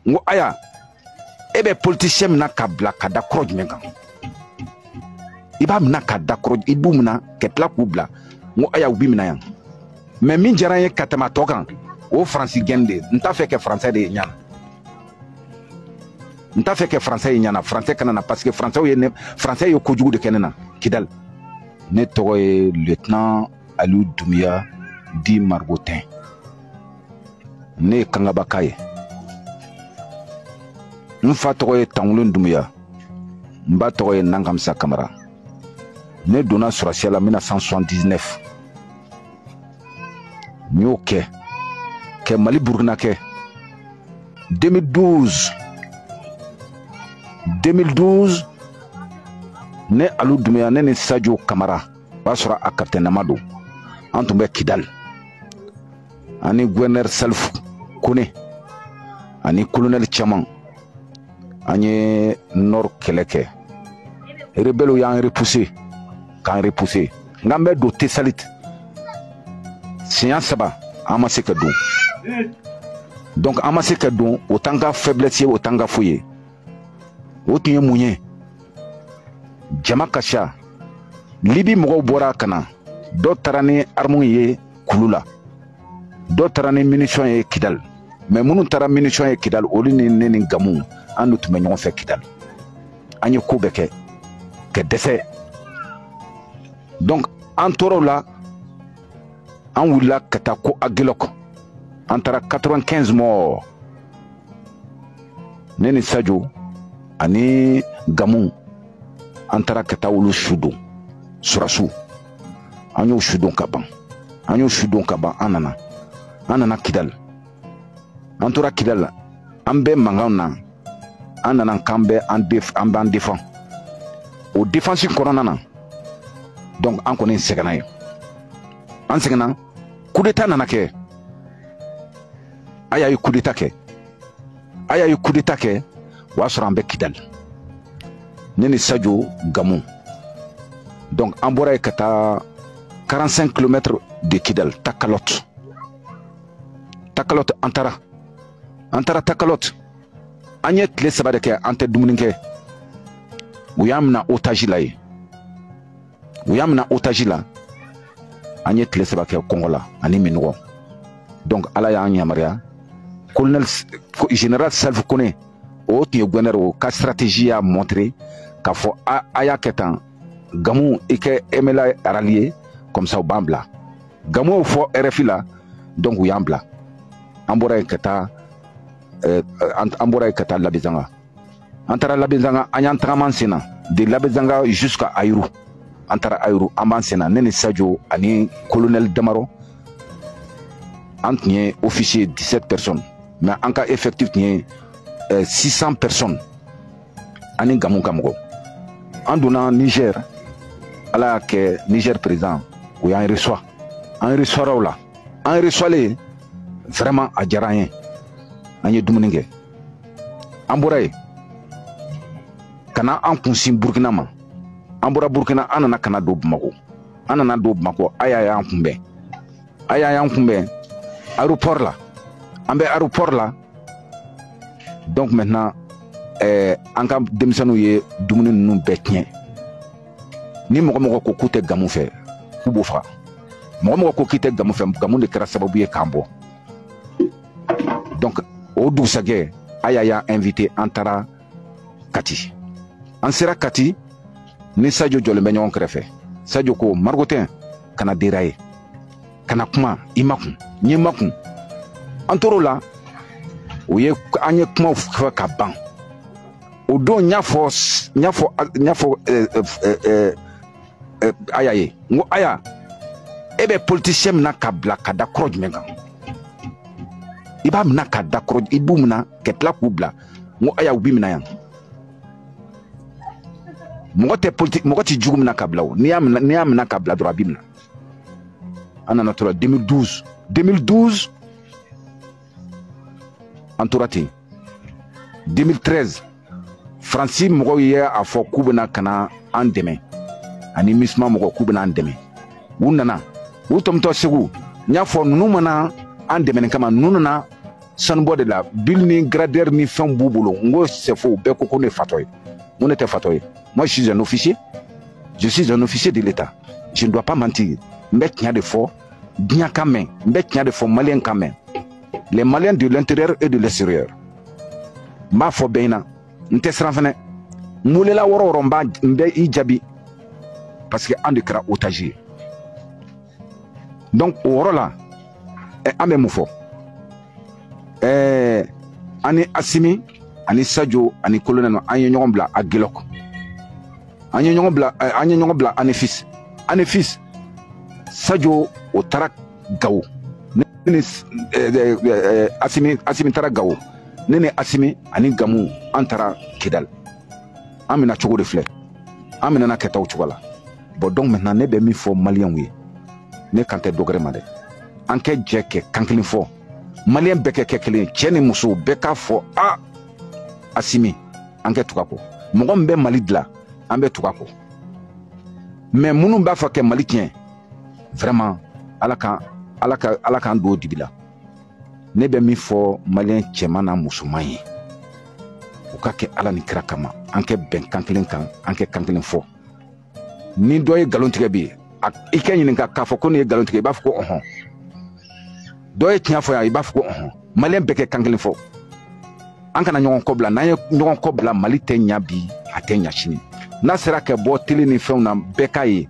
N ko aya, e bɛ politicien minɛ ka bila ka da kɔrɔ jumɛn kan? I b'a minɛ ka da kɔrɔ, i b'u minɛ ka tila k'u bila. N ko aya, u b'i minɛ yan. Mais min diyara n ye ka tɛmɛ a tɔ kan, o Faransi gɛn de ye. N t'a fɛ kɛ Faransɛ de ye ɲana. N t'a fɛ kɛ Faransɛ ye ɲana. Faransɛ kana na parce que Faransɛw ye ne, Faransɛ ye kojugu de kɛ ne na Kidali. Ne tɔgɔ ye lieutenant Aliou Doumbia dit Margotin. Ne ye Kangabaka ye. N fa tɔgɔ ye Tangulon Doumbia. N ba tɔgɔ ye Nangamsa Kamara. Ne donna sɔrɔsiya la 1979. N y'o kɛ kɛ Mali Burukina kɛ. 2012, 2012, ne Aliou Doumbia, ne ni Sadio Kamara, o y'a sɔrɔ a capitaine nama don. An tun bɛ Kidali. Ani gouverneur Salif Kone ani colonel caman, an ye nord kɛlɛ kɛ. Rebelle y'an repousser, k'an repousser. Nka an bɛ don Tesalit siɲɛ 3, an ma se ka don. Donc an ma se ka don, o t'an ka faiblesse ye, o t'an ka foyi ye. O tun ye mun ye? Jama ka ca. Libi mɔgɔw bɔra ka na, dɔw taara ni armes ye kulu la, dɔw taara ni munition ye Kidali. Mais minnu taara munition ye Kidali, olu ni ne ni Gamu, an de tun bɛ ɲɔgɔn fɛ Kidali. An ye ko bɛɛ kɛ ka dɛsɛ. Donc an tora o la, an wulila ka taa ko Aguelhok. An taara 95 morts. Ne ni Sadio ani Gamu, an taara ka taa olu su don. Surasiw, an y'o su don ka ban. An y'o su don ka ban, an nana. An nana Kidali. An tora Kidali la. An bɛ mankan na. An nana k'an bɛ an an b'an défend. O défense kɔnɔna na, donc an kɔni sɛgɛnna yen. An sɛgɛnna, coup d'état nana kɛ. A y'a ye coup d'état kɛ. A y'a ye coup d'état kɛ, o y'a sɔrɔ an bɛ Kidali. Ne ni Sadio Gamu. Donc an bɔra yen ka taa 45 kilomètres de Kidal, Takalot. Takalot, an taara. An taara Takalot. An ye tile 3 de kɛ, an tɛ dumuni kɛ. U y'an minɛ otage la yen. U y'an minɛ otage la. An ye tile 3 kɛ kɔngɔ la ani minɔgɔ. Donc Ala y'an yamaruya. Colonel général Salif Kone, o tun ye gouverneur, o ka stratégie y'a montré k'a fɔ a y'a kɛ tan, Gamu i kɛ MLA rallier, comme ça u b'an bila. Gamu y'o fɔ RFI la, donc u y'an bila. An bɔra yen ka taa, an bɔra yen ka taa Labezanga. An taara Labezanga, an y'an tagama an sen na de Labezanga jusqu'à Ayiru. An taara Ayiru, an b'an sen na, ne ni Sadio ani colonel Damaro. An tun ye officier 17 personnes, mais an ka effectif tun ye 600 personnes ani Gamu ka mɔgɔ. An donna Niger, Ala y'a kɛ Niger président o y'an reçoit. An reçoit o la, an reçoit vraiment a diyara an ye. An ye dumuni kɛ. An bɔra yen ka na an kunsin Burukina ma. An bɔra Burukina, an nana ka na don Bamakɔ. An nana don Bamakɔ, a y'a y'an kunbɛn. A y'a y'an kunbɛn aéroport la. An bɛ aéroport la. Donc maintenant, an ka denmisɛnninw ye dumuni ninnu bɛɛ tiɲɛ. Ni mɔgɔ mɔgɔ ko k'u tɛ Gamu fɛ, k'u b'o faga. Mɔgɔ mɔgɔ ko k'i tɛ Gamu fɛ, Gamu de kɛra sababu ye k'an bɔ. Donc o dugusajɛ, a y'a y'an invité, an taara Kati. An sera Kati, ni Sadio jɔlen bɛ ɲɔgɔn kɛrɛfɛ. Sadio ko Margotin, kana dérailler, kana kuma, i ma kun, n ye ma kun. An tor'o la, o ye an ye kumaw fɔ ka ban. O don n y'a fɔ, n y'a fɔ, n y'a fɔ Aya ye, n ko Aya, e bɛ politicien minɛ ka bila ka da kɔrɔ jumɛn kan? I b'a minɛ ka da kɔrɔ, i b'u minɛ ka tila k'u bila. N ko Aya, u b'i minɛ yan. Mɔgɔ tɛ politique, mɔgɔ tɛ jugu minɛ ka bila o. N'i y'a minɛ, n'i y'a minɛ ka bila dɔrɔn, a b'i minɛ. An nana tora 2012, 2012 an tora ten. 2013, Faransi mɔgɔw ye a fɔ k'u bɛna ka na an dɛmɛ, ani MISMA mɔgɔw k'u bɛna an dɛmɛ. U nana, u tɔmɔtɔ Segu. N y'a fɔ ninnu mana an dɛmɛ nin kama, ninnu nana Sanubɔ de la bil ni gradeur ni fɛnw b'u bolo. N ko c'est faux, bɛɛ ko ko ne ye fatɔ ye. N ko ne tɛ fatɔ ye. Moi, je suis un officier, je suis un officier de l'État, je ne dois pas mentir. N bɛ tiɲɛ de fɔ diɲɛ ka mɛn, n bɛ tiɲɛ de fɔ maliyɛn ka mɛn, les Maliens de l'intérieur et de l'extérieur. N b'a fɔ bɛɛ ɲɛna, n tɛ siran fɛnɛ. N welela yɔrɔ o yɔrɔ, n b'a n bɛ i jaabi parce que an de kɛra otage ye. Donc o yɔrɔ la, an bɛ mun fɔ? An ni Asimi ani Sadio ani colonel, an ye ɲɔgɔn bila Aguelhok, an ye ɲɔgɔn bila, an ye ɲɔgɔn bila Anefis. Anefis, Sadio o taara Gawo, ne ni Asimi, Asimi taara Gawo, ne ni Asimi ani Gamu, an taara Kidal. An bɛna cogo de filɛ, an bɛna kɛtaw cogo la. Bon, donc maintenant, ne bɛ min fɔ maliyɛnw ye, ne kan tɛ dɔ wɛrɛ ma dɛ, an kɛ jɛ kɛ kan kelen fɔ, maliyɛn bɛɛ kɛ kɛ kelen ye, cɛ ni muso bɛɛ k'a fɔ a Asimi, an kɛ tugu a kɔ. Mɔgɔ min bɛ Mali dilan, an bɛ tugu a kɔ. Mais minnu b'a fɛ kɛ Mali tiɲɛ, vraiment, ala ka ala ka ala k'an don dibi la. Ne bɛ min fɔ maliyɛn cɛman n'a musoman ye, u ka kɛ ala ni kira kama, an kɛ bɛn kan kelen kan, an kɛ kan kelen fɔ. Ni dɔ ye nkalon tigɛ bi, i kɛ ɲininka k'a fɔ ko nin ye nkalon tigɛ, i b'a fɔ ko ɔhɔn. Dɔ ye tiɲɛ fɔ yan, i b'a fɔ ko ɔhɔn. Maliyɛn bɛɛ kɛ kan kelen fɔ, an kana ɲɔgɔn kɔ bila. N'an ye ɲɔgɔn kɔ bila, Mali tɛ ɲa bi, a tɛ ɲa sini. N'a sera ka bɔ télé ni fɛnw na, bɛɛ k'a ye.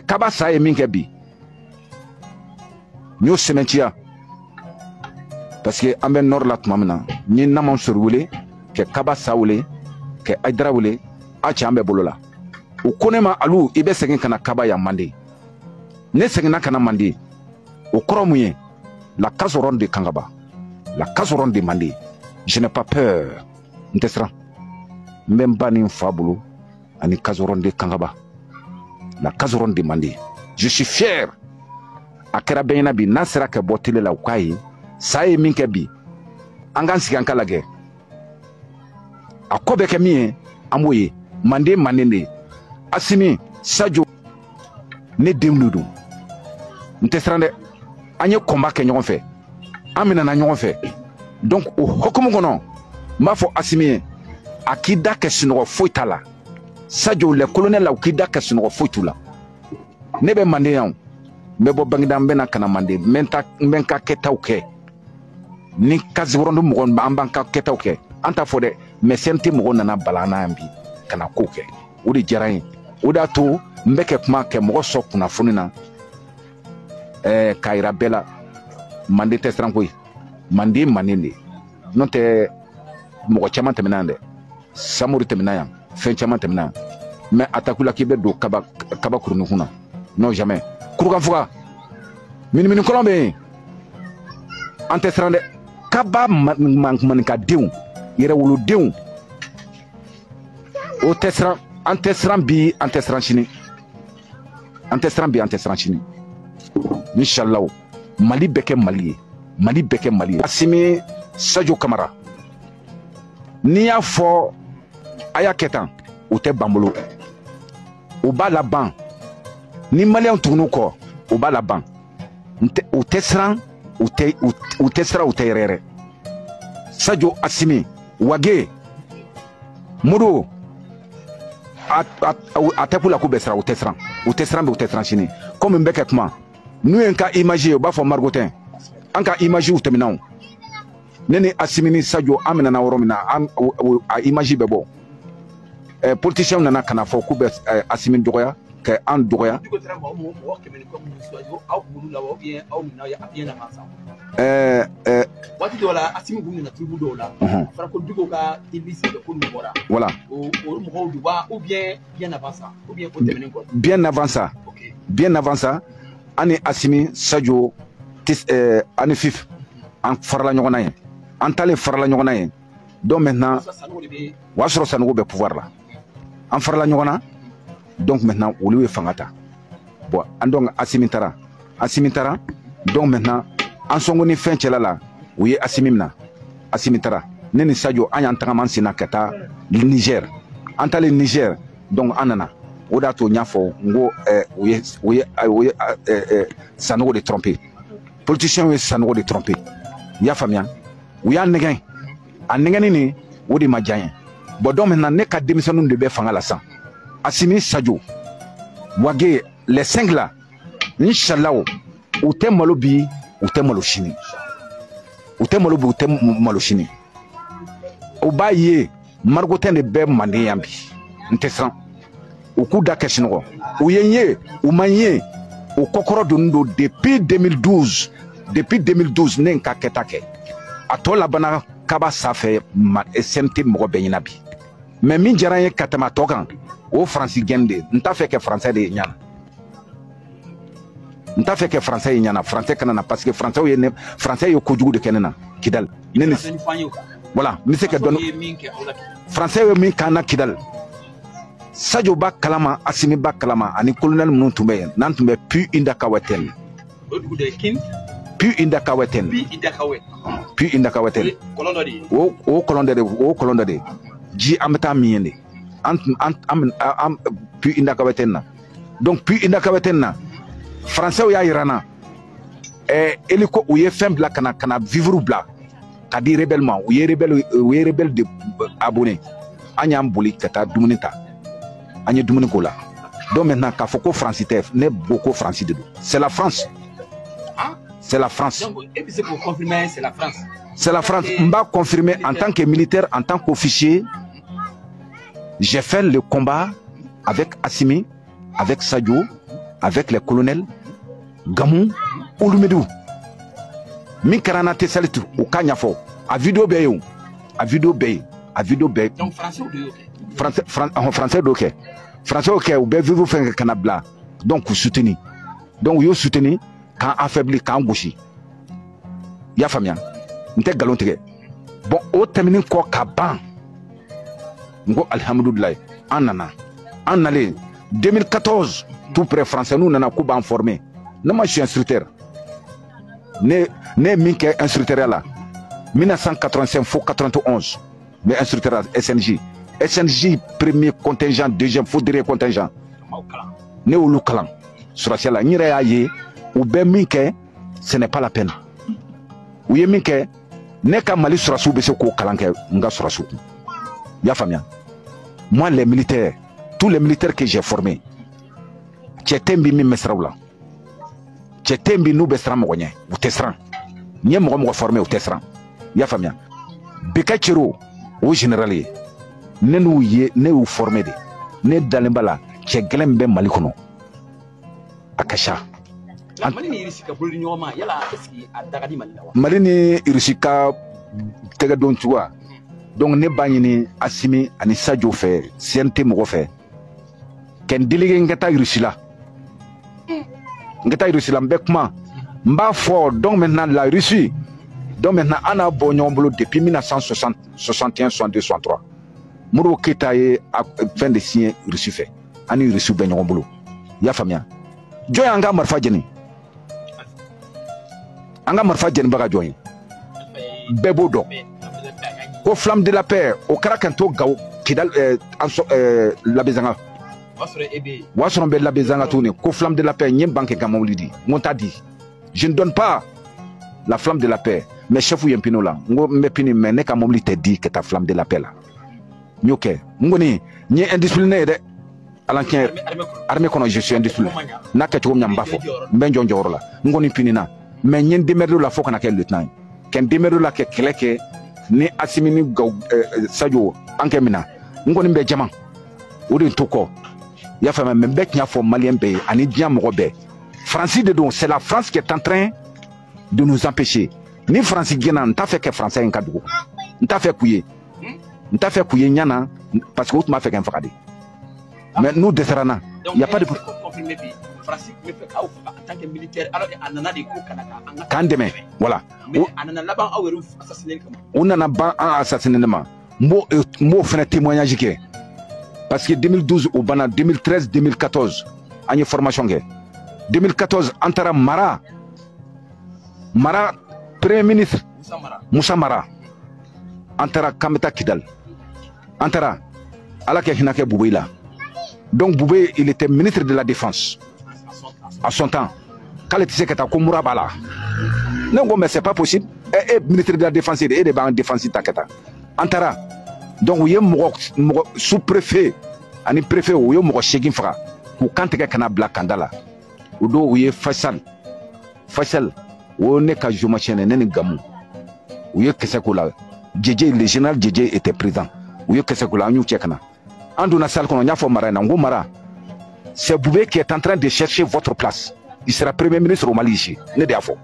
Kaba sa ye min kɛ bi, n y'o sɛmɛntiya parce que an bɛ nord la tuma min na, n ye Naman Sori wele, kɛ Kaba sa wele, kɛ Ayidara wele, a cɛ an bɛ bolo la. U ko ne ma: "Alu, i bɛ segin ka na Kaba yan Manden." Ne seginna ka na Manden, o kɔrɔ mun ye? La case ronde de Kangaba, la case ronde de Manden. Je n'ai pas peur, n tɛ siran. N bɛ n ba ni n fa bolo ani case ronde de Kangaba, la case ronde de Manden. Je suis fier. A kɛra bɛɛ ɲɛna bi, n'a sera ka bɔ télé la, u k'a ye sa ye min kɛ bi. An k'an sigi, an ka lajɛ a ko bɛ kɛ min ye, an b'o ye. Manden, Manden de ye. Asimi, Sadio, ne denw de don, n tɛ siran dɛ. An ye combat kɛ ɲɔgɔn fɛ, an minɛna ɲɔgɔn fɛ. Donc o hokumu kɔnɔ, n b'a fɔ Asimi ye, a k'i da kɛ sunɔgɔ foyi t'a la. Sadio, le colonel la, u k'i da kɛ sunɔgɔ foyi t'u la. Ne bɛ Manden yan, n bɛ bɔ Baginda, n bɛ na ka na Manden, n bɛ n ta, n bɛ n ka kɛtaw kɛ ni case ronde mɔgɔ, an b'an ka kɛtaw kɛ. An t'a fɔ dɛ, mais CNT mɔgɔw nana bala an na yan bi ka na kow kɛ, o de diyara n ye. O de y'a to n bɛ kɛ kuma kɛ mɔgɔ sɔn kunnafoni na, k'a yira bɛɛ la, Manden tɛ siran koyi. Manden, Manden de n'o tɛ. Mɔgɔ caman tɛmɛna yan dɛ, Samori tɛmɛna yan, fɛn caman tɛmɛna yan, mais a ta la k'i bɛ don kaba kaba kurunin na, non, jamais. Kurukanfuga minimini kɔlɔn bɛ yen, an tɛ siran dɛ. Kaba maninkadenw, yɛrɛwolodenw, o tɛ siran. An tɛ siran bi, an tɛ siran sini. An tɛ siran bi, an tɛ siran sini. Inshallah, Mali bɛ kɛ Mali ye, Mali bɛ kɛ Mali ye. Asimi, Sadio Kamara, n'i y'a fɔ a y'a kɛ tan, o tɛ ban bolo, o b'a laban. Ni maliyɛnw tugunn'u kɔ, o b'a laban. U tɛ siran, u tɛ siran, u tɛ yɛrɛ yɛrɛ. Sadio, Asimi, Wage, Modibo, a tɛ k'u la k'u bɛ siran. U tɛ siran, u tɛ siran bi, u tɛ siran sini. Komi n bɛ kɛ kuma, n'u ye n ka image ye, u b'a fɔ Margotin. An ka image tɛmɛna o. Ne ni Asimi ni Sadio, an minɛna yɔrɔ min na, an a image bɛ bɔ. Politiciens nana ka na fɔ k'u bɛ Asimi dɔgɔya, ka an dɔgɔya. Aw b'olu la ou bien aw minɛ bien avant ça? Ɛɛ Waati dɔw la, Asimi kun nana tribu dɔw la, a fɔra ko Diko ka église kɛ ko nin bɔra. Voilà. O mɔgɔw de wa, ou bien bien avant ça, ou bien o tɛmɛnen kɔ? Bien avant ça. Bien avant ça, an ni Asimi, Sadio tis, ani Fif, an farala ɲɔgɔn na yen, an taalen farala ɲɔgɔn na yen. Donc maintenant, Sanogo de bɛ. O y'a sɔrɔ Sanogo bɛ pouvoir la. An farala ɲɔgɔn na. Donc maintenant, olu ye fanga ta. Bon, an donc Asimi taara, Asimi taara. Donc maintenant, an sɔngo ni fɛn cɛla la, u ye Asimi minɛ. Asimi taara, ne ni Sadio, an y'an tagama an sen na ka taa Niger. An taalen Niger, donc an nana. O de y'a to n y'a fɔ n ko u ye Sanogo de tromper, politiciens ye Sanogo de tromper, i y'a faamuya? U y'a nɛgɛn, a nɛgɛnni nin o de ma diya n ye. Bon, donc maintenant ne ka denmisɛnninw de bɛ fanga la sisan. Assimi, Sadio, Wagué, les cinq là, inchallah, u tɛ malo bi, u tɛ malo sini. U tɛ malo bi, u tɛ malo sini. U b'a ye margotin de bɛ Manden yan bi. N tɛ siran. U k'u da kɛ sunɔgɔ. U ye n ye, u ma n ye, u kɔkɔrɔ donnen don depuis 2012. Depuis 2012 ne ye n ka kɛta kɛ. A tɔ labanna kaba sanfɛ CNT mɔgɔ bɛɛ ɲɛna bi. Mais min diyara n ye ka tɛmɛ a tɔ kan, o Faransi gɛn de. N t'a fɛ kɛ Français de ye ɲana. N t'a fɛ kɛ Français ye ɲana. Français kana na parce que Français ye ne, Français ye kojugu de kɛ ne na Kidal. Ne ni voilà, n bɛ se ka dɔɔni. Français ye min k'an na Kidal. Sadio b'a kalama, Assimi b'a kalama, ani colonel minnu tun bɛ yen, n'an tun bɛ Puy Indakaweten. Puy Indakaweten. Puy Indakaweten. O kɔlɔn dɔ de, o kɔlɔn dɔ de. Ji an bɛ taa min yen de. An tun an Puy Indakaweten na. Donc Puy Indakaweten na, Français y'a yira n na. Hélico u ye fɛn bila ka na vivre bila ka di rebelle ma. U ye rebelle de abonné. An y'an boli ka taa dumuni ta. An ye dumuni k'o la. Donc maintenant k'a fɔ ko Faransi tɛ, ne ko ko Faransi de don. C'est la France. C'est la France. Donc, et puis c'est pour confirmer, c'est la France. C'est la France. On va confirmer en tant que militaire, en tant qu'officier. J'ai fait le combat avec Assimi, avec Sadio, avec les colonels, Gamou, Ouloumedou. Min kɛra tɛ sali u ka ɲɛfɔ. A vidéo bɛɛ ye o. A vidéo bɛɛ ye. A vidéo bɛɛ ye. Donc Français de y'o kɛ. Français d'o kɛ. Français y'o kɛ, u bɛ vivre fɛn kɛ ka na bila. Donc k'u soutenir. Donc u y'o soutenir k'an affaiblir, k'an gosi. I y'a faamuya? N tɛ nkalon tigɛ. Bon, o tɛmɛnen kɔ ka ban, n ko alihamudulilayi, an nana. An nalen 2014, tout près, Français n'u nana k'u b'an former. Ne ma, je suis instructeur. Ne ye min kɛ instructeur la 1985 fo 91, n bɛ instructeur la SNJ. SNJ premier contingent, deuxième fo dernier contingent. Ne y'olu kalan sɔrɔsiya la. N yɛrɛ y'a ye u bɛ min kɛ, ce n'est pas la peine. U ye min kɛ, ne ka Mali sɔrɔsiw bɛ se k'o kalan kɛ n ka sɔrɔsiw kun. I y'a faamuya? Moi, les militaires, tous les militaires que j'ai formés, cɛ tɛ bi min bɛ siran u la. Cɛ tɛ bi n'u bɛ siran mɔgɔ ɲɛ, u tɛ siran. N ye mɔgɔ formé, u tɛ siran. I y'a faamuya? Beka Cero, o général ye. Ne n'u ye, ne y'u formé de. Ne dalen b'a la, cɛ gɛlɛn min bɛ Mali kɔnɔ, a ka ca. Mali ni Irisi ka bolo di ɲɔgɔn ma, yala est-ce que a da ka di Mali la wa? Mali ni Irisi ka tɛgɛ don cogoya. Donc ne b'a ɲini Assimi ani Sadio fɛ, CNT mɔgɔ fɛ, kɛ n délégué n ka taa Irisi la. N ka taa Irisi la, n bɛ kuma. N b'a fɔ, donc maintenant la Russie, donc maintenant an n'a bɔ ɲɔgɔn bolo depuis 1960, 61, 62, 63. Modibo Keyita ye fɛn de signé Russie fɛ. An ni Russie bɛ ɲɔgɔn bolo. I y'a faamuya? Jɔn y'an ka marifa jeni? An ka marifa jenibaga jɔn ye? Bɛɛ b'o dɔn. Ko flamme de la paix, o kɛra kan to Gawo, Kidal, Labezanga. O y'a sɔrɔ n bɛ Labezanga tuguni. Ko flamme de la paix, n ye ban kɛ ka mobili di. N ko n t'a di. Je ne donne pas la flamme de la paix. Mais chef ye n pini o la. N ko n bɛ pini, mais ne ka mobili tɛ di ka taa flamme de la paix la. N y'o kɛ. N kɔni, n ye indiscipliné ye dɛ. Ala tiɲɛ, armée kɔnɔ, je suis indiscipliné. N'a kɛcogo min na, n b'a fɔ. N bɛ n jɔ n jɔyɔrɔ la. N kɔni pinina. Mais n ye n démerdé la fo kana kɛ lieutenant ye. Kɛ n démerdé la kɛ kɛlɛ kɛ ni Assimi ni Gawo, Sadio an kɛ min na. N kɔni bɛ jama. O de to kɔ. I y'a faamuya? Mais n bɛ tiɲɛ fɔ Malien bɛɛ ye ani diɲɛ mɔgɔ bɛɛ. Faransi de don, c'est la France qui est en train de nous empêcher. Ni Faransi gɛnna, n t'a fɛ kɛ Français in ka dugu. N t'a fɛ k'u ye. N t'a fɛ k'u ye ɲana parce que u tun b'a fɛ ka n faga de. Mais n'u dɛsɛra n na, y a pas de k'an dɛmɛ, voilà. U nana ban an assassiné ne ma. N b'o fɛnɛ témoignage kɛ. Parce que 2012 o banna, 2013, 2014 an ye formation kɛ. 2014 an taara Mara, Mara premier ministre Moussa Mara. An taara k'an bɛ taa Kidal. An taara, Ala kɛ hinɛ kɛ Boubèye la. Donc Boubèye, il était ministre de la Défense à son temps. K'ale tɛ se ka taa ko mura b'a la. Ne ko mais c'est pas possible. E ministre de la défense de e de b'an défense ta kɛ tan. An taara, donc u ye mɔgɔ sous préfet ani préfet, u ye mɔgɔ 8 faga k'u kan tigɛ ka na bila kanda la. O don u ye Faisal, o ne ka géomachien, ne ni Gamu, u ye kisɛ k'o la. Djedje, le général Djedje était présent. U ye kisɛ k'o la, an y'u cɛ ka na. An donna salle kɔnɔ, n y'a fɔ Mara ɲɛna, n ko Mara, c'est Boubé qui est en train de chercher votre place. Il sera premier ministre au Mali ici. Ne de y'a fɔ.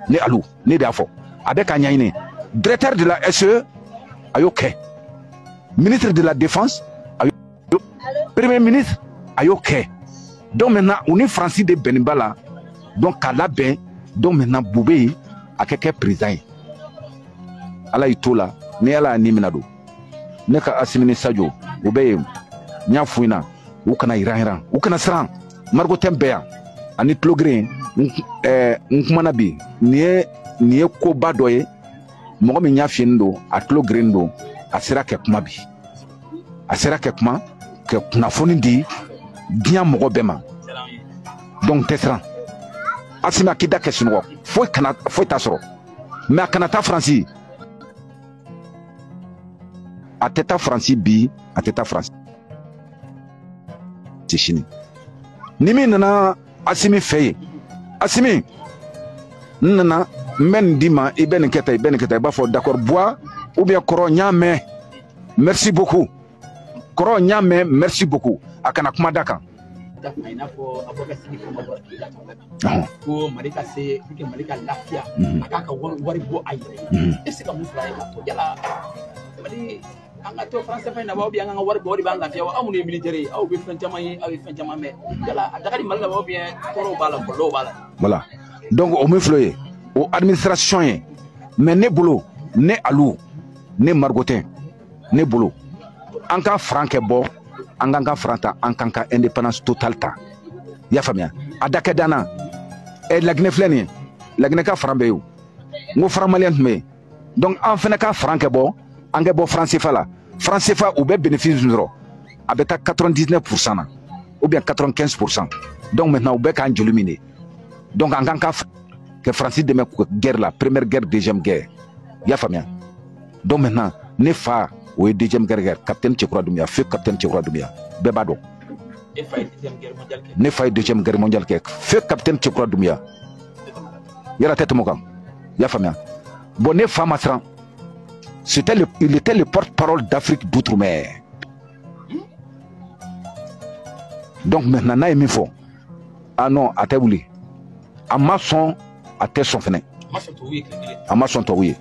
Ne Alou, ne de y'a fɔ. A bɛ k'a ɲɛɲini. Directeur de la SE, a y'o kɛ. Ministre de la Défense, a y'o. Premier ministre, a y'o kɛ. Donc maintenant, u ni Faransi de bɛnnen ba la. Donc k'a labɛn. Donc maintenant, Boubé a kɛ président ye. Ala y'i to la, ni Ala y'a ni minɛ don. Ne ka Asimi ni Sadio, u bɛ yen. N y'a f'u ɲɛna, u kana yiran, u kana siran. Margotin bɛ yan ani tulogirin. N kumana bi, nin ye koba dɔ ye. Mɔgɔ min y'a fiyɛni don, a tulo girin don, a sera kɛ kuma bi. A sera kɛ kuma, kɛ kunnafoni di diɲɛ mɔgɔ bɛɛ ma. Donc tɛ siran. Asimi a k'i da kɛ sunɔgɔ, foyi kana foyi t'a sɔrɔ. Mais a kana taa Faransi. A tɛ taa Faransi bi, a tɛ taa Faransi sini. Ni min nana Asimi fɛ yen, Asimi, n nana n bɛ nin d'i ma, i bɛ nin kɛ tan, i bɛ nin kɛ tan, i b'a fɔ d'accord bois ou bien kɔrɔ n y'a mɛn, merci beaucoup. Kɔrɔ n y'a mɛn, merci beaucoup. A kana kuma da kan. I n'a fɔ Abubakar Sidiki Fomba bɔra k'i da tɔgɔ la ko Mali ka se pour que Mali ka lafiya, a k'a ka wari bɔ a yɛrɛ ye. E bɛ se ka mun fɔ a ye k'a fɔ yala Mali an ka to franc CFA in na wa, ou bien an ka wari bɔ o de b'an lafiya wa? Aw minnu ye militaire ye, aw bɛ fɛn caman ye, aw ye fɛn caman mɛn. Yala a da ka di Mali la wa, ou bien tɔɔrɔw b'a la, kɔlɔlɔw b'a la? Voilà, donc o min filɛ ye, o administration ye. Mais ne bolo, ne Alou, ne Margotin, ne bolo, an ka franc kɛ bɔ, an k'an ka franc ta, an k'an ka indépendance totale ta. I y'a faamuya? A da kɛ danna. Ɛ Laginɛ filɛ nin ye, Laginɛ ka franc bɛ yen o. N ko franc malien tun bɛ yen. Donc an fana ka franc kɛ bɔ, an kɛ bɔ franc CFA la. Franc CFA, u bɛ bénéfice min sɔrɔ, a bɛ taa 99% na ou bien 95%. Donc maintenant u bɛ k'an joli min de. Donc an k'an ka kɛ Faransi dɛmɛ guerre la, première guerre, deuxième guerre. I y'a faamuya? Donc maintenant ne fa o ye deuxième guerre kɛ, capitaine Cɛkura Dunbiya, feu capitaine Cɛkura Dunbiya, bɛɛ b'a dɔn. Ne fa ye deuxième guerre mondiale kɛ, feu capitaine Cɛkura Dunbiya. Yala tɛ tɛmɛ o kan. I y'a faamuya? Bon, ne fa ma siran. Il était le porte-parole d'Afrique d'outre-mer. Donc maintenant, n'a ye min fɔ, ah non, a tɛ wuli. A ma sɔn, a tɛ sɔn fɛnɛ. A ma sɔn tubabu ye.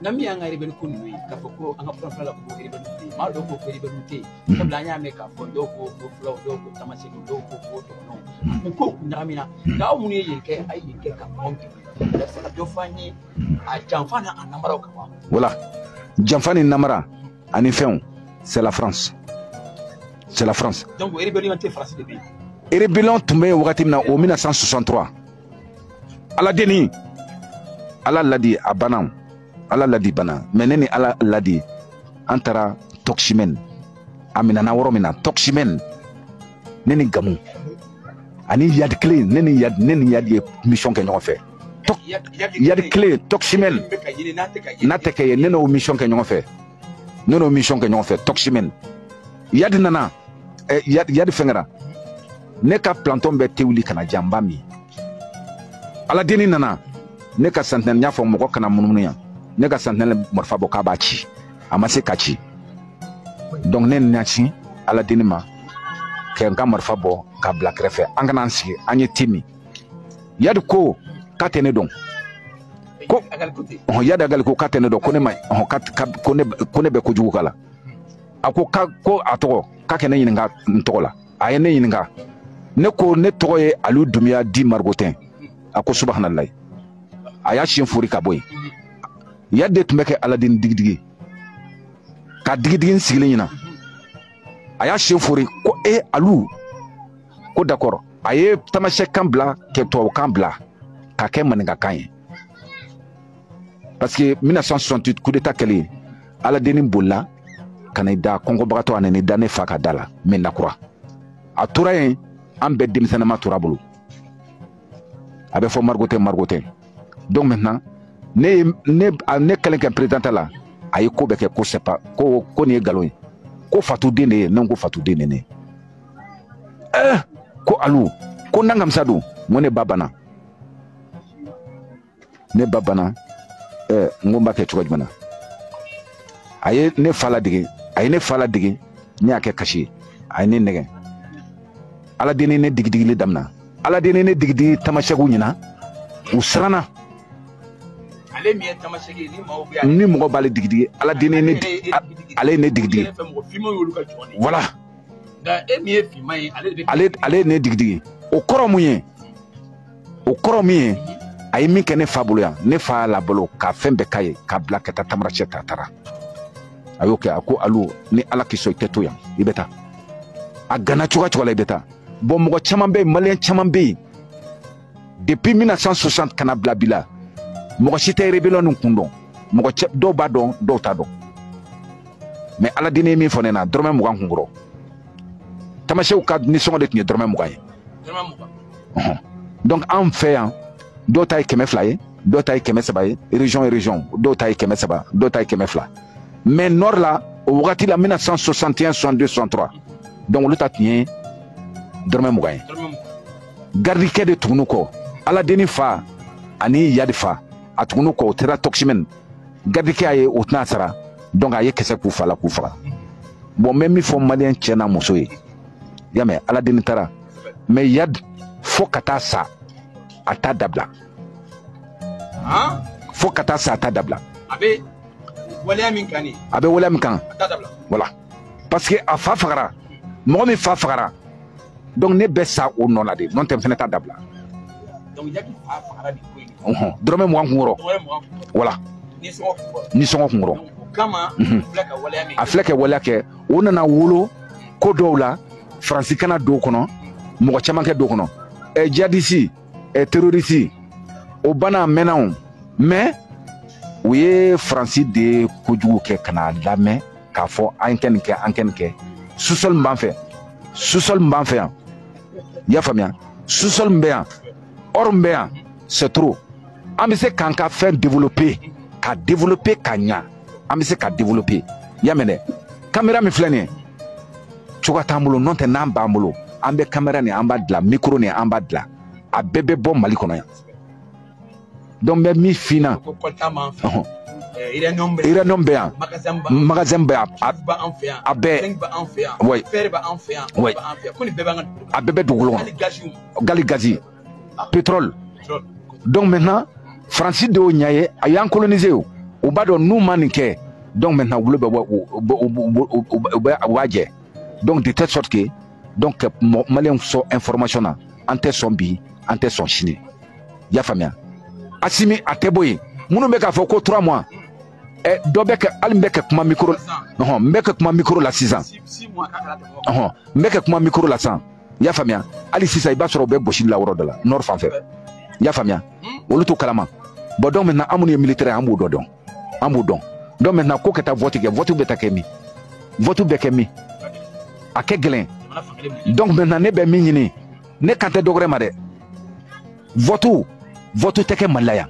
Na min y'an ka rebelle ko ninnu ye, k'a fɔ ko an ka fura la ko rebelle tɛ yen, maa dɔw ko ko rebelle tɛ yen, sabula an y'a mɛn k'a fɔ dɔw ko ko fulaw, dɔw ko tamasɛkiw, dɔw ko ko dɔgɔnɔw, u ko kun ɲagamina. Nka aw minnu ye yen kɛ, a ye yen kɛ ka mɔgɔw dɛmɛ. A bɛ se ka dɔ fɔ an ye a janfa n'a a namaraw kan wa? Voilà, janfa ni namara ani fɛnw, c'est la France. C'est la France. Donc rébellion tɛ France de bɛ yen. Rébellion tun bɛ yen wagati min na, o 1963. Ala deni, Ala ladi a banna. Ala ladi banna. Mais ne ni Ala ladi, an taara Tɔksimɛn. A minɛna yɔrɔ min na, Tɔksimɛn. Ne ni Gamu ani Yadi kelen, ne ni Yadi ye mission kɛ ɲɔgɔn fɛ. Yadi kelen, Tɔksimɛn. N'a tɛ kɛ ye, ne n'o mission kɛ ɲɔgɔn fɛ. Ne n'o mission kɛ ɲɔgɔn fɛ, Tɔksimɛn. Yadi nana, Yadi fɛngɛra. Ne ka planton bɛ te wuli ka na janba min. Ala deni nana, ne ka sentinelle, n y'a fɔ mɔgɔ kana munumunu yan. Ne ka sentinelle marifa bɔ k'a b'a ci, a ma se ka ci. Donc ne nana ci Ala deni ma, kɛ n ka marifa bɔ k'a bila kɛrɛfɛ, an kana an sigi, an ye te min. Yadi ko k'a tɛ ne dɔn. Ko Yadi Agali ko k'a tɛ ne dɔn, ko ne ma, ko ne bɛ kojugu k'a la. A ko ko a tɔgɔ, k'a kɛ ne ɲininka n tɔgɔ la. A ye ne ɲininka. Ne ko ne tɔgɔ ye Aliou Doumbia di Margotin. A ko subahanallahi. A y'a siɲɛ fori ka bɔ yen. Yadi de tun bɛ kɛ Aladeni digidigi. Ka digidigi n sigilen ɲɛna. A y'a siɲɛ fori ko e Aliou, ko d'accord. A ye tamasɛkan bila kɛ tubabukan bila k'a kɛ maninkakan ye. Parce que 1968 coup d'état kɛlen, Aladeni bolila ka n'i da kɔngɔbagatɔ, a nan'i da ne fa ka da la Mɛnakura. A tora yen, an bɛɛ denmisɛnninma tora bolo. A bɛ fɔ Margotin, Margotin. Donc maintenant, Ne ne kɛlen kɛ président la, a ye ko bɛɛ kɛ, ko c'est pas, ko nin ye nkalon ye, ko Fatou den de ye. Ne ko Fatou den de ne. Ko alu, ko nangamisa don. N ko ne ba banna, ne ba banna. N ko n b'a kɛ cogo jumɛn na? A ye ne fa ladege, a ye ne fa ladege, ne y'a kɛ kasi ye, a ye ne nɛgɛ. Ala den ne digidigili daminɛ, ala den ne digidigi tamasɛkiw ɲɛna, u siranna. Ale min ye tamasɛki ye, ni maaw bɛ ni mɔgɔ b'ale digidigi, ala den ne, ale ye ne digidigi. Voilà. Nka e min ye finman ye, ale ye ne digidigi. O kɔrɔ mun ye? O kɔrɔ min ye, a ye min kɛ ne fa bolo yan, ne fa y'a labalo ka fɛn bɛɛ k'a ye, k'a bila ka taa Tamarasɛ ta taara. A y'o kɛ, a ko alu, ni ala k'i sɔn, i tɛ to yan, i bɛ taa. A gana cogoya cogo la, i bɛ taa. Bon, mɔgɔ caman bɛ yen, maliyɛn caman bɛ yen, depuis 1960 ka na bila bi la, mɔgɔ si tɛ rébellion nin kun dɔn. Mɔgɔ dɔw b'a dɔn, dɔw t'a dɔn. Mais ala den ye min fɔ ne na, dɔrɔmɛ 20 kun kɔrɔ. Tamasɛw ka nisɔngɔ de tun ye dɔrɔmɛ 20 ye. Donc an fɛ yan, dɔw ta ye 200 ye, dɔw ta ye 300 ye, région région, dɔw ta ye 300, dɔw ta ye 200. Mais nord la, o wagati la, 1961, 62, 63, donc olu ta tun ye dɔrɔmɛ 20 ye. Gardikɛ de tugunnu kɔ, ala denni fa ani Yadi fa, a tugunnu kɔ, o taara Tɔkisimɛni. Gardikɛ y'a ye o tɛna sara, donc a ye kisɛ k'u fa la k'u faga. Bon, n bɛ min fɔ maliyɛn cɛ n'a muso ye, y'a mɛn, ala denni taara, mais Yadi fo ka taa sa, a t'a dabila. Fo ka taa sa, a t'a dabila. A bɛ waleya min kan nin. A bɛ waleya min kan. A t'a dabila. Voilà. Parce que a fa fagara, mɔgɔ min fa fagara, donc ne bɛ sa o nɔ la de, n'o tɛ n fɛnɛ t'a dabila. Donc Yadi fa fagara nin ko in. Dɔrɔmɛ 20 kun kɔrɔ. Dɔrɔmɛ 20 kun kɔrɔ. Voilà. Nisɔngɔ kun kɔrɔ. Nisɔngɔ kun kɔrɔ. Donc o kama, filɛ ka waleya min kɛ. A filɛ ka waleya kɛ, o nana wolo ko dɔw la, Faransi kana don o kɔnɔ, mɔgɔ caman kɛ don o kɔnɔ. Djihadiste, terroriste, o banna a mɛnna o, mais u ye Faransi de ye kojugu kɛ ka n'a lamɛn k'a fɔ an kɛ nin kɛ, an kɛ nin kɛ. Sous-sol min b'an fɛ, sous-sol min b'an fɛ yan, i y'a faamuya, sous-sol min bɛ yan, or min bɛ yan, c'est trop. An bɛ se k'an ka fɛn développer, ka développer ka ɲa, an bɛ se ka développer, i y'a mɛn dɛ. Caméra min filɛ nin ye, cogoya t'an bolo, n'o tɛ n'an b'an bolo, an bɛ caméra nin, an b'a dilan, micro nin, an b'a dilan, a bɛɛ bɛ bɔ Mali kɔnɔ yan. Donc n bɛ min f'i ɲɛna. Ko coltan b'an fɛ. Uranium bɛ yan. Uranium bɛ yan. Magasin bɛ yan. B'an fɛ yan. A bɛɛ. Zinc b'an fɛ yan. Oui. Fer b'an fɛ yan. Oui. B'an fɛ yan. Ko nin bɛɛ b'an ka dugukolo. A bɛɛ bɛ dugukolo kɔnɔ. Hali gaziw. Gali gazi. Pétrole. Donc maintenant, Faransi de y'o ɲɛ ye, a y'an coloniser o. U b'a dɔn n'u ma nin kɛ, donc maintenant u bolo bɛ bɔ, u b'a jɛ. Donc de telle sorte que, donc maliyɛnw sɔn information na, an tɛ sɔn bi, an tɛ sɔn sini. I y'a faamuya? Assimi a tɛ bɔ yen. Minnu bɛ k'a fɔ ko 3 mois, dɔ bɛ kɛ, hali n bɛ kɛ kuma micro, n bɛ kɛ kuma micro la sisan. N bɛ kɛ kuma micro la sisan. I y'a faamuya? Hali sisan i b'a sɔrɔ u bɛ gosili la yɔrɔ dɔ la, nord fan fɛ. I y'a faamuya? Olu t'o kalama. Bon, donc maintenant an minnu ye militaire ye, an b'o dɔ dɔn. An b'o dɔn. Donc maintenant ko ka taa vote kɛ, vote bɛ taa kɛ min? Vote bɛ kɛ min? A kɛ gɛlɛn. Donc maintenant ne bɛ min ɲini, ne kan tɛ dɔ wɛrɛ ma dɛ. Vote tɛ kɛ Mali la yan.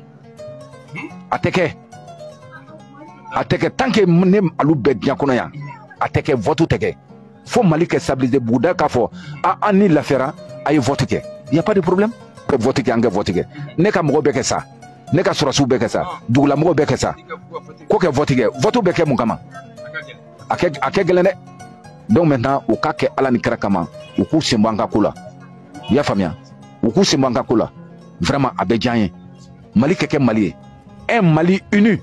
A tɛ kɛ. A tɛ kɛ tant que ne alu bɛ diɲɛ kɔnɔ yan, a tɛ kɛ, vote tɛ kɛ. Fo Mali kɛ stabiliser, buguda k'a fɔ an ni lafiyara, a ye vote kɛ. Y a pas de problème. Ka vote kɛ, an kɛ vote kɛ. Ne ka mɔgɔw bɛ kɛ sa. Ne ka sɔrɔsiw bɛ kɛ sa. Dugulamɔgɔw bɛ kɛ sa. Ko kɛ vote kɛ. Vote bɛ kɛ mun kama? A kɛ gɛlɛn dɛ. Donc maintenant u k'a kɛ Ala ni kira kama, u k'u sen bɔ an ka ko la. I y'a faamuya? U k'u sen bɔ an ka ko la. Vraiment a bɛ diya an ye. Mali kɛ kɛ Mali ye. Un Mali uni.